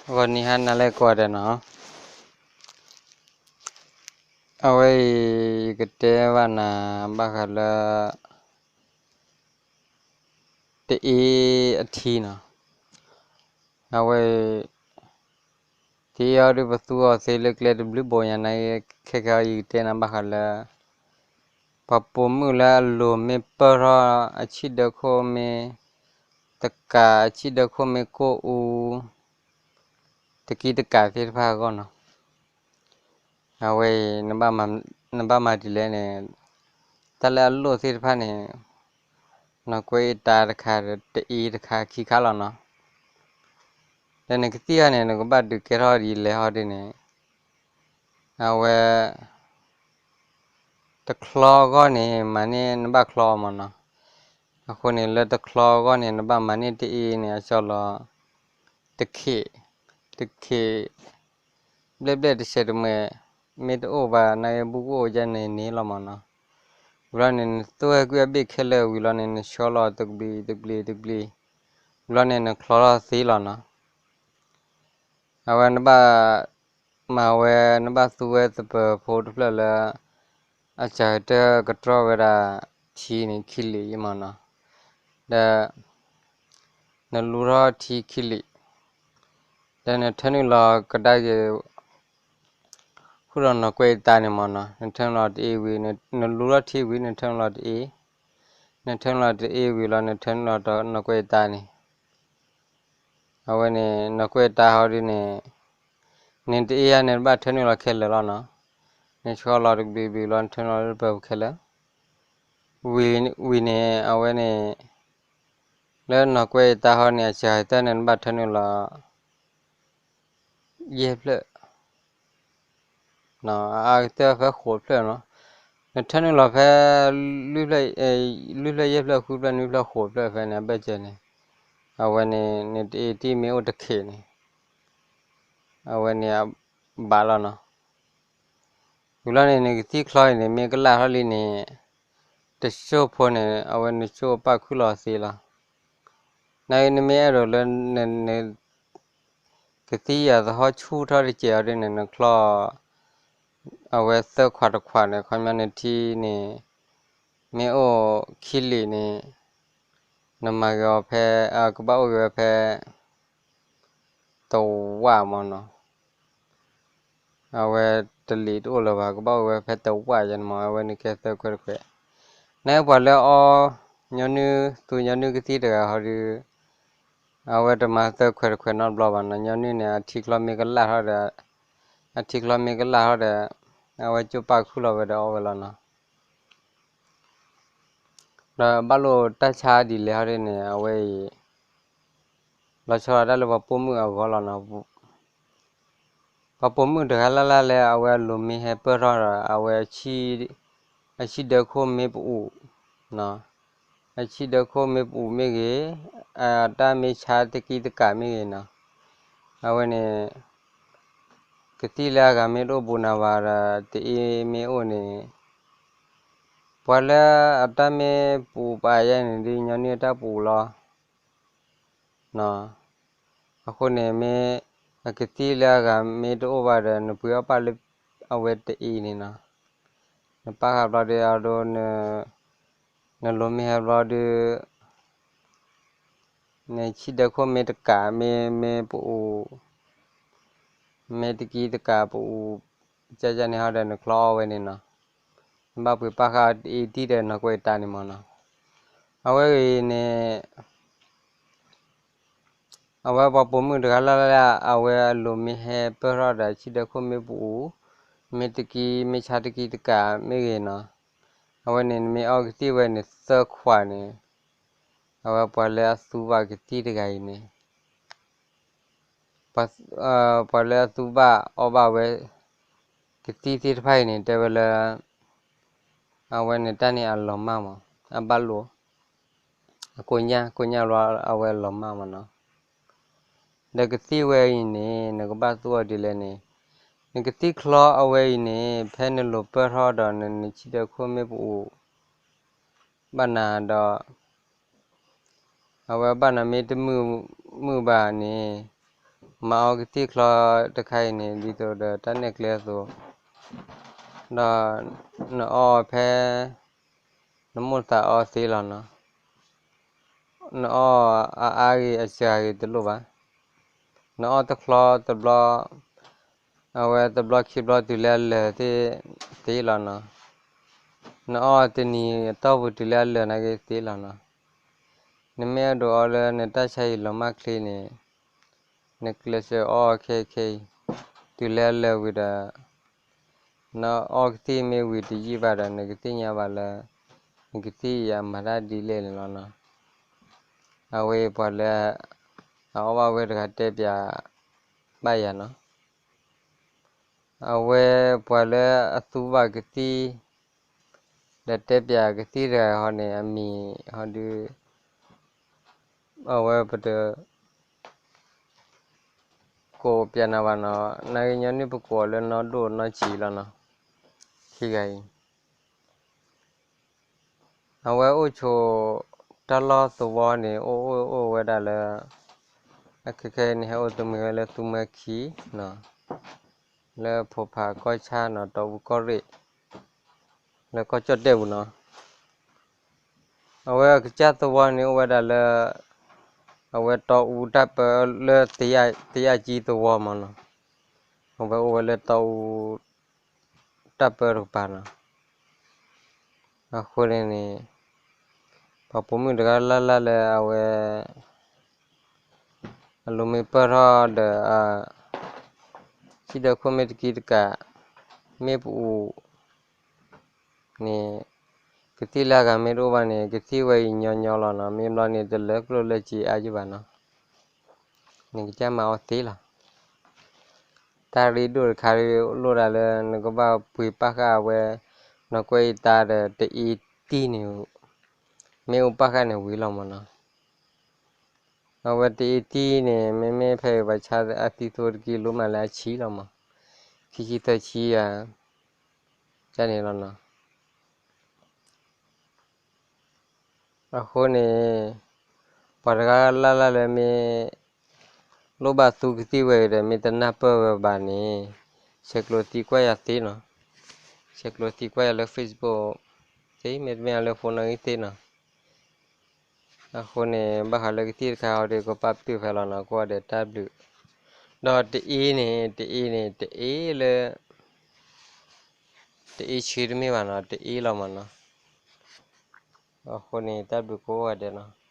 ဂီၤနံၤဟါနၤလၢကိးဂၤဒဲးနီၤ, အဝဲအံၤ ယကတဲဘၣ်နၤ ဘၣ်ဃးလၢ တအ့အထံနီၤ, အဝဲ တအ့အီၤဒုး ပသူအီၤသ့လၢကျဲတဘျုးဘိညါန့ၣ်, ခဲကဲအီၤ ယကတဲနၤဘၣ်ဃးလၢ ပှၤပိာ်မုၣ်လၢအလိၤမ့ၢ်ပၢၢ်ထီၣ် အဆံၣ်ဒၢခိၣ်မ့ၢ်တကး အဆံၣ်ဒၢခိၣ်မ့ၢ်ကိၣ်အူ တကံတကးသ့ၣ်တဖၣ်အဂီၢ်နီၤ. အဝဲအံၤ နဘၣ်မၤဒ်လဲၣ်န့ၣ်, တၢ်လၢအလိၣ်သ့ၣ်တဖၣ်န့ၣ် နီၢ်ကွဲးအ့တၢ်တခါ တအ့တခါ ခံခါလီၤနီၤ. ဒီးနကသံၣ်ခါန့ၣ် နကဘၣ်ဒုးကဲထီၣ်ဒ်လဲၣ်ဟီဒ်န့ၣ်, အဝဲ တချီအဂီၢ်န့ၣ် မၤန့ၢ် နဘၣ်ချီအီၤမးနီၤ. အဃိန့ၣ် လၢတချီအဂီၢ်န့ၣ် နဘၣ်မၤန့ၢ်တအ့န့ၣ် အကၠီလီၤ တခ့ၣ်, တခ့ၣ် ဘျဲၣ်ဘျဲၣ်တဆဲးတမှဲး မ့ၢ်တအိၣ်ဘၣ် နဂ့ၢ်ဘူၣ်ကအိၣ်ဒ်န့ၣ်န့ၣ်လီၤမးနီၤ. ဝံၤလီၤန့ၣ် နသူဝဲကွံာ်အဘ့ၣ်ခဲလၢာ်ဝံၤလီၤန့ၣ် နဆှီလီၤတကဘျံးတကဘျံးတကဘျံး, ဝံၤလီၤန့ၣ် နချီလီၤသ့လီၤနီၤ. အဝဲနဘၣ်မၤဝဲ နဘၣ်သူဝဲသပၢၤဖိတဖျၢၣ်လၢ အစှၤကတၢၢ်ကတြီဝဲဒၣ်ထံန့ၣ် ခံလံာ်အံၤမးနီၤ. ဒီး နလူထီၣ်ထံခံလံာ်, ဒီးနထၢနုာ်လီၤကဒါက့ၤ ဃုာ်ဒီးနီၢ်ကွဲးအ့တၢ်န့ၣ်မးနီၤ. နထၢနုာ်လီၤတအ့ဝံၤ နလူထီၣ်ထံဝံၤ နထၢနုာ်လီၤတအ့, နထၢနုာ်လီၤတအ့ဝံၤလီၤ နထၢနုာ်လီၤနီၢ်ကွဲးအ့တၢ်န့ၣ် အဝဲန့ၣ် နီၢ်ကွဲးအ့တၢ်ဟီဒ်န့ၣ် နတအ့ယါန့ၣ် နဘၣ်ထၢနုာ်လီၤခဲလၢာ်လီၤနီၤ. နဆှီလီၤတကဘျံးဘျံးလီၤ နထၢနုာ်လီၤလၢပၢၤခဲလၢာ်, ဝံၤန့ၣ် အဝဲန့ၣ် လၢနီၢ်ကွဲးအ့တၢ်ဟီန့ၣ် အစှၤကတၢၢ်န့ၣ် နဘၣ်ထၢနုာ်လီၤ ယဲၢ်ဖျၢၣ် အအါကတၢၢ်ဖဲဃိးဖျၢၣ်နီၤ. နထၢနုာ်လီၤဖဲ လွံၢ်ဖျၢၣ် လွံၢ်ဖျၢၣ်ယဲၢ်ဖျၢၣ် ဃုဖျၢၣ်နွံဖျၢၣ်ဃိးဖျၢၣ်ဖဲန့ၣ် အဘၢၣ်စၢၤန့ၣ် အဝဲန့ၣ် နတအ့တံၢ်မ့ၢ်အိၣ်တခ့ၣ်န့ၣ် အဝဲန့ၣ် ဘၣ်လီၤနီၤ. ဝံၤလီၤန့ၣ် နကသံၣ်ချီအံၤန့ၣ် မ့ၢ်ကလၣ်ထီၣ်လံန့ၣ် တစိၢ်ဖိန့ၣ် အဝဲနစိၢ်ပၣ်ခုၣ်လီၤသ့လီၤ. နမ့ၢ်အဲၣ်ဒိးလၢ ကသံၣ်ယၤသဟီၣ်ဆူၣ်ထီၣ်တစဲးအီၤဒ်န့ၣ် နချီ အဝဲသၢခွးတခွးန့ၣ် ခီပညီနထံန့ၣ် မ့ၢ်အိၣ်ခံလံာ်န့ၣ် နမၤက့ၤအီၤဖဲ ကဘၣ်အိၣ်က့ၤဝဲဖဲ တဝၣ်မးနီၤ. အဝဲတလံာ်တအိၣ်လၢၤဘၣ် ကဘၣ်အိၣ်ဝဲဖဲတဝၣ်ယဲန့ၣ်မး အဝဲန့ၣ်ကဲသၢခွဲးတခွဲး. နပှၤလၢအီ ညီနုၢ်သူညီနုၢ်ကသံၣ်တဂၤဟီဒီး အဝဲတမၤသၢခွဲးတခွဲးနီတဘျီဘၣ်နီၤ. ညီနုၢ်န့ၣ် အထံချီမ့ၢ်ကလၣ်ထီၣ်ဒီး အထံချီမ့ၢ်ကလၣ်ထီၣ်ဒီး အဝဲကၠိပၣ်ခုၣ်လီၤဝဲဒီးအီၣ်ဝဲလီၤနီၤ. ဒီးဘၣ်လိာ်တၢ်ဆါဒ်လဲၣ်ဟီဒ်န့ၣ် အဝဲအံၤ လီၤဆီဒၣ်တၢ်လၢပှၤပိာ်မုၣ်အဂီၢ်လီၤနီၤ. ပှၤပိာ်မုၣ်တဂၤလၢ်လၢ်လၢအဝဲအလိၤမ့ၢ်ဟဲပၢၢ်ထီၣ်ဒီး အဝဲ အဆံၣ်ဒၢခိၣ်မ့ၢ်ပအူး အဆံၣ်ဒၢခိၣ်မ့ၢ်ပအူးမ့ၢ်ဂ့ၤ, အတၢ်မ့ၢ်ဆါတကံတကးမ့ၢ်ဂ့ၤနီၤ. အဝဲန့ၣ် ကသံၣ်လၢအဂၤမ့ၢ်တအိၣ်ဘူးနၤဘၣ်ဒီး တအ့မ့ၢ်အိၣ်န့ၣ် ပှၤလၢအတၢ်မ့ၢ်ပူၤပာ်ယဲန့ၣ်ဒ်ညီနုၢ်အတၢ်ပူၤလီၤ. အဃိန့ၣ်မ့ၢ် အကသံၣ်လၢအဂၤမ့ၢ်တအိၣ်ဘၣ်ဒီး နပှ့ၤအီၣ်ပၣ်လၢအဝဲတအ့န့ၣ်နီၤ. နပၣ်ဃာ်ဘျီဒီးအဒိ နလိၤမ့ၢ်ဟဲဘျီဒီး နဆံၣ်ဒၢခိၣ်မ့ၢ်တကး မ့ၢ် မ့ၢ်ပအူး မ့ၢ်တကံတကးပအူး ကၢ်ကၢ်န့ၣ်ဟီဒီး နချီအီၣ်ဝဲန့ၣ်နီၤ. နဘၣ်ပှ့ၤပၣ်ဃာ်အ့တံၢ်ဒီးနီၢ်ကွဲးအ့တၢ်န့ၣ်မးနီၤ. အဝဲအံၤန့ၣ် အဝဲပှၤပိာ်မုၣ်တဂၤလၢ်လၢ်လၢ် အဝဲအလိၤမ့ၢ်ဟဲပၢၢ်ထီၣ်ဒီး ဆံၣ်ဒၢခိၣ်မ့ၢ်ပအူး မ့ၢ်တကံ မ့ၢ်ဆါတကံတကးမ့ၢ်ဂ့ၤနီၤ. အဝဲန့ၣ် နမ့ၢ်အီကသံၣ်ဝဲန့ၣ်သၢခွးန့ၣ် အဝဲပှၤလၢအသူဘၣ်ကသံၣ်တဂၤအံၤန့ၣ် ပှၤလၢအသူဘၣ်အီဘၣ်ဝဲ ကသံၣ်သ့ၣ်တဖၣ်အံၤန့ၣ် တဲဝဲလၢ အဝဲန့ၣ်တၢ်န့ၣ်အလီၤမၢ်မး အဘၣ်လိာ် အကိညၢ်ကိညၢ်ဘျီအဝဲလီၤမၢ်မးနီၤ. ဒီးကသံၣ်ဝဲအံၤန့ၣ် နကဘၣ်သူအီၤဒ်လဲၣ်န့ၣ် နကသံၣ်ချီအဝဲအံၤန့ၣ် ဖဲနလိၤပၢၢ်ထီၣ်ဒီး နဆံၣ်ဒၢခိၣ်မ့ၢ်ပအူး ဘၣ်နၤဒီး အဝဲဘၣ်နၤမ့ၢ်တမုာ်မုာ်ဘၣ်န့ၣ် မၤအီကသံၣ်ချီတခါအံၤန့ၣ် ဒ်သိးဒီးတၢ်နဲၣ်ကျဲအသိး, ဒီးနအီဖဲ နမိၢ်သးအီသ့လီၤနီၤ. နအီအအါဂ့ၤအစှၤဂ့ၤတလိၣ်ဘၣ်. နအီတချီတဘျီ, အဝဲတဘျီခံဘျီတုၤလၢအလၢာ်သ့, သ့လီၤနီၤ. နအီတနံၤအတီၢ်ပူၤတုၤလၢအလၢာ်နာ်က့သ့လီၤနီၤ. နမ့ၢ်အဲၣ်ဒိးအီလၢနတၢ်ဆါဟံၣ်လီၤမၢ်ချ့န့ၣ်, နကျဲးစၢးအီခဲခဲအံၤ, တုၤလၢအလၢာ်ဝံၤဒီး နအီကသံၣ်မ့ၢ်ဝံၤတယံာ်ဘၣ်ဒီး နကသ့ၣ်ညါဘၣ်လၢ နကသံၣ်အံၤအမၤတၢ်ဒ်လဲၣ်န့ၣ်လီၤနီၤ. အဝဲပှၤလၢ အအီၣ်ဘၣ်ဝဲတဂၤတဲပၠးဘၣ်ယၤနီၤ. အဝဲပှၤလၢအသူဘၣ်ကသံၣ် ဒီးတဲပၠးကသံၣ်တဂၤဟီန့ၣ် အမံၤဟီဒုး အဝဲပတ ကိးပၠးနၤဘၣ်နီၤ, နာ်က့ညီနုၢ်ပကိးအီၤလၢနီၢ်ဒိၣ်နီၢ်ဆံးလီၤနီၤ, ခံဂၤအံၤ. အဝဲအိၣ်ဆိး တၢ်လီၢ်သဝီန့ၣ် အိၣ်အိၣ်အိၣ်ဝဲဒၣ်လၢ အခဲခဲအံၤန့ၣ် ဟဲအိၣ်တမံၤဝဲလၢသူမွဲခံနီၤ, လၢဖိဖးကီၢ်ဆၣ်နီၤ တီအူကီၢ်ရ့ၣ် လၢကီၢ်ကၠီၣ်တဲၣ်ပူၤနီၤ. အဝဲအကစၢ်သဝီန့ၣ်အိၣ်ဝဲဒၣ်လၢ အဝဲတီအူတၢ်ပၢလၢ သယၣ်ကၠံသဝီမးနီၤ. အဝဲအိၣ်ဝဲလၢတီအူ တၢ်ပၢတကပၤနီၤ. အဃိန့ၣ်န့ၣ် ပှၤပိာ်မုၣ်တဂၤလၢ်လၢ်လၢအဝဲ အလိၤမ့ၢ်ပၢၢ်ထီၣ်ဒီး အ စံၣ်ဒီးခိၣ်မ့ၢ်တကံတကး မ့ၢ်ပအူၤန့ၣ် ကသံၣ်လၢအဂၤမ့ၢ်တအိၣ်ဘၣ်န့ၣ် ကသံၣ်ဝဲအံၤညီညီလီၤနီၤ. မ့ၢ်ဘျီန့ၣ် တလၢကျိၣ်လၢစ့အါယံၣ်ဘၣ်နီၤ. နကစၢ်မၤအီၤသ့လီၤ. တၢ်ရ့ဒိၣ်တခါရ့လိၣ်ဒၣ်လၢ နကဘၣ်ပှ့ၤပာ်ဃာ်အဝဲ နီၢ်ကွဲးအံၤတၢ်ဒီးတအ့တံၢ်န့ၣ် မ့ၢ်အိၣ်ပာ်ဃာ်န့ၣ်ဝံၤလီၤမးနီၤ. အဝဲတအ့တံၢ်န့ၣ် မ့မ့ၢ်ဖဲအံၤပှၤဆါအသံသိတကံလိမးလၢအဆံလီၤမး, ခံဆံသၢဆံယၤ ကန့ၣ်လီၤနီၤ. အဃိန့ၣ် ပှၤတဂၤလၢ်လၢ်လၢမ့ၢ် လိၣ်ဘၣ်သူကသံၣ်ဝဲအံၤဒီး မ့ၢ်တနၢ်ပၢၢ်ဝဲဘၣ်န့ၣ် ဆဲးကျိးသံကွၢ်ယၤသ့နီၤ. ဆဲးကျိးသံကွၢ်ယၤလၢ Facebook သ့, မ့တမ့ၢ်လၢ phone နီၣ်ဂံၢ်သ့နီၤ. အဃိန့ၣ် ဘၣ်ဃးလၢကသံၣ်တခါအံၤဒီး ကပာ်ပတုာ်ဖဲလီၤနီၤ, ကိးဂၤဒဲးတၢ်ဘျုး. ဒီးတအ့န့ၣ် တအ့န့ၣ် တအ့လၢ တအ့ဆှံတမ့ၢ်ဘၣ်နီၤ, တအ့လီၤမးနီၤ. အဃိန့ၣ် တၢ်ဘျုးကိးဂၤဒဲးနီၤ.